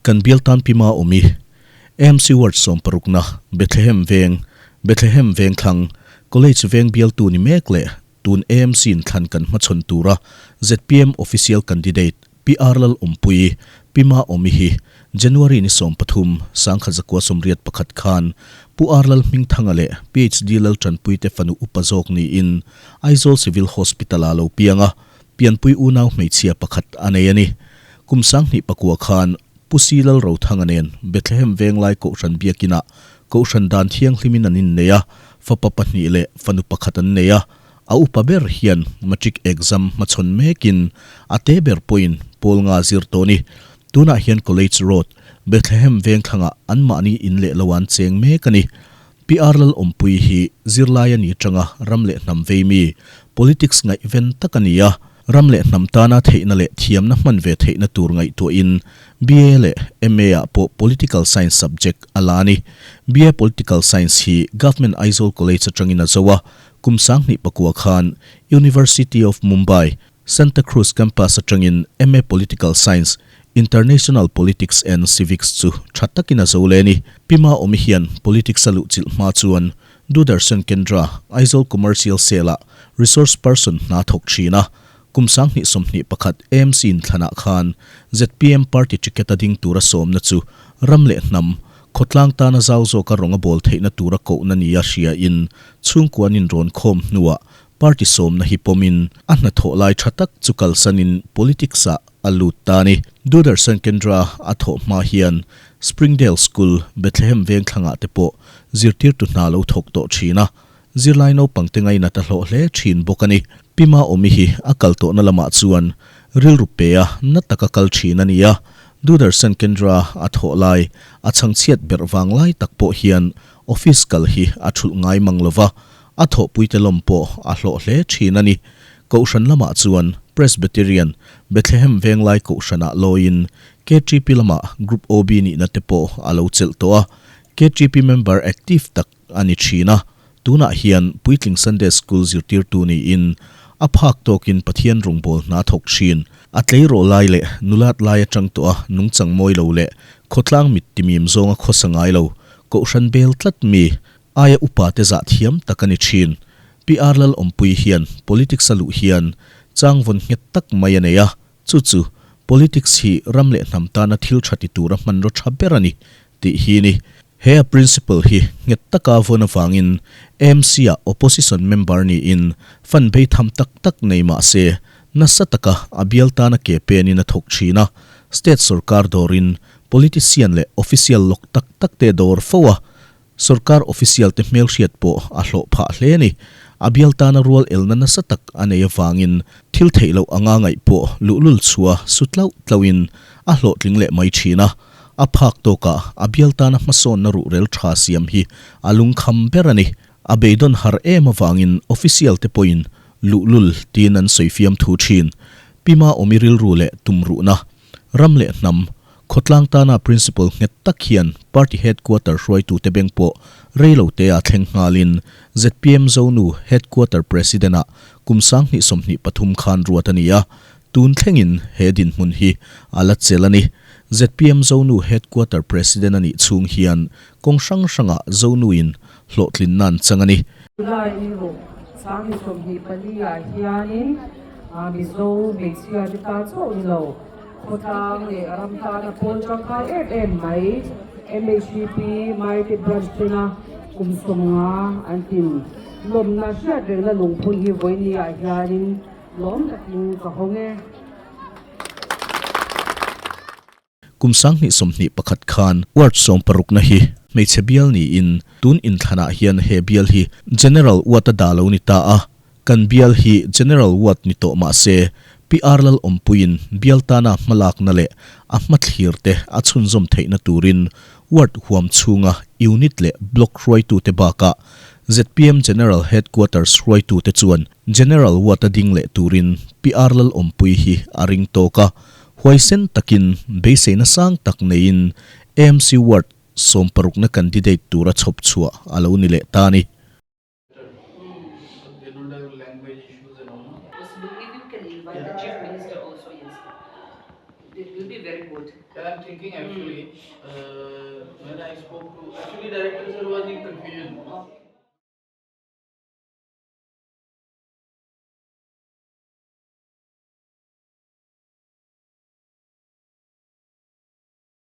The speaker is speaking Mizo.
Kan bial tan pima awm i AMC Ward sawmparukna Bethlehem Veng, Bethlehem Vengthlang, College Veng bialtu ni mek leh tun AMC in thlan kan hmachhawn tura zpm Official Candidate Pi R Lal Awmpuii, Pi Ma Awmi hi January ni 13, 1981 khan Pu R Lal Hmingthanga leh PhD Lal Tanpuite fanu upa zawk niin Aizawl Civil Hospital-ah lo piang a, pianpui unau hmeichhia pakhat a nei a ni. Kum 2009 khan Pu Si Lal Rothanga nen Bethlehem Venglai Kohhran Biakinah Kohhran dan thianghlimin an innei a, fapa pahnih leh fanu pakhat an nei a. A upa ber hian matric exam hmachhawn mekin a te ber pawhin pawl nga zir tawh a ni. Tunah hian College Road, Bethlehem Vengthlangah anmahni in leh lo an cheng mek a ni. PR Lalawmpuii hi zirlai a ni tanga ram leh hnam vei mi, politics ngaihven tak a ni a. Ram leh hnam tana theihna leh thiamna hman ve theihna tur ngaihtuahin BA leh MA ah pawh Political Science subject a la a ni. BA Political Science hi Government Aizawl College atangin a zo a, kum 2009 khan University of Mumbai, Santa Cruz Campus atangin MA Political Science, International Politics and Civics chu tha takin a zo leh a ni. Pi Ma Awmi hian Politics a luhchilh hma chuan Doordarshan Kendra, Aizawl Commercial Cell-ah Resource Person hna thawk thin a, kum 2021 AMC inthlanah khan zpm party ticket a ding tura sawmna chu ram leh hnam, khawtlang tana zau zawka rawng a bawl theihna tura kohna nia hriain chhungkuan inrawn khawm hnuah party sawmna hi pawmin a hnathawh lai tha tak chu kalsanin politics-ah a lut ta a ni. Doordarshan Kendra a thawh hma hian Springdale School, Bethlehem Vengthlangah te pawh zirtirtu hna lo thawk tawh thin a, zirlai naupangte ngainat a hlawh hle thin bawk a ni. Pi Ma Awmi hi a kal tawhna lamah chuan rilru pe a na taka kal thin a ni a, Doordarshan Kendra a thawh lai a chhangchhiat berh vang lai tak pawh hian office kal hi a thulh ngai mang lova, A thawhpuite lawm pawh a hlawh hle thin a ni. Kohhran lamah chuan Presbyterian, Bethlehem Venglai Kohhranah lawiin KTP lamah Group OB nihna te pawh a lo chelh tawh a. KTP member active tak a ni thin a. Tunah hian Puitling Sunday School zirtirtu niin a phak tawkin Pathian rawngbâwl hna thawk thin. A tleirawl lai leh nulat lai atang tawh a nungchang mawi lo leh khawtlang mit timim zawnga khawsa ngai lo, Kohhran bel tlat mi Aia upa te zah thiam tak a ni thin. PR Lalawmpuii hian politics a luh hian chang vawn nghet tak mai a nei a, chu chu politics hi ram leh hnam tana thil tha ti tura hmanraw tha ber a ni tih hi ni. He a principle hi nghet taka vawn avangin AMC-ah opposition member niin fund bei tham tak tak nei mah se nasa taka a bial tana ke penin a thawk thin a, state sorkar dawrin politician leh official lawk tak tak te dawr fo a, Sorkar official te hmelhriat pawh a hlawh phah hle a ni. A bial tana rual elna nasa tak a nei avangin thil theih loh anga ngaih pawh luhlul chhuah su tlauh tlauhin a hlawhtling leh mai thin a. A phak tawkah a bial tana hmasawnna ruhrel tha siam hi a lungkham ber a ni. A beidawn har em avangin official te pawhin luhlul tiin an sawi fiam thu thin. Pi Ma Awmi rilru leh tumruhna Ram leh hnam, khawtlang tana principle nghet tak hian party headquarter hruaitute beng pawh rei lo te a thleng nghalin zpm Zonu headquarter president-ah kum 2023 khan ruat a ni a, tun thlengin he dinhmun hi a la chelh a ni. Zpm Zonu headquarter president a nih chhung hian kawng hrang hrangah Zonuin hlawhtlin nan chang a ni. July ni rawh 2024 ah hianin Mizo hmeichhia te tan chauh ni lo, khawtlang leh ram tana pawl tangkai em em mai MHEP Maite Branch tena kum 50 an tin lawmna hriat rengna lungphun hi vawiini ah hianin lawm takin ka hawng e. Kum 2021 khan ward 60 na hi hmeichhe bial niin tun inthlanah hian he bial hi General Ward a dah lo ni ta a, kan bial hi General Ward ni tawh mah se PR Lalawmpuiin bial tana hmalakna leh a hmathlir te a chhunzawm theihna turin ward huam chhunga unit leh block hruaitute bakah zpm General Headquarters hruaitute chuan General Ward a ding leh turin PR Lalawmpuii hi a ring tawk a. Huaisen takin beiseina sang tak neiin AMC Ward 60na candidate tura chhawp chhuah a lo ni leh ta a ni. When I spoke to actually director sir was in confusion.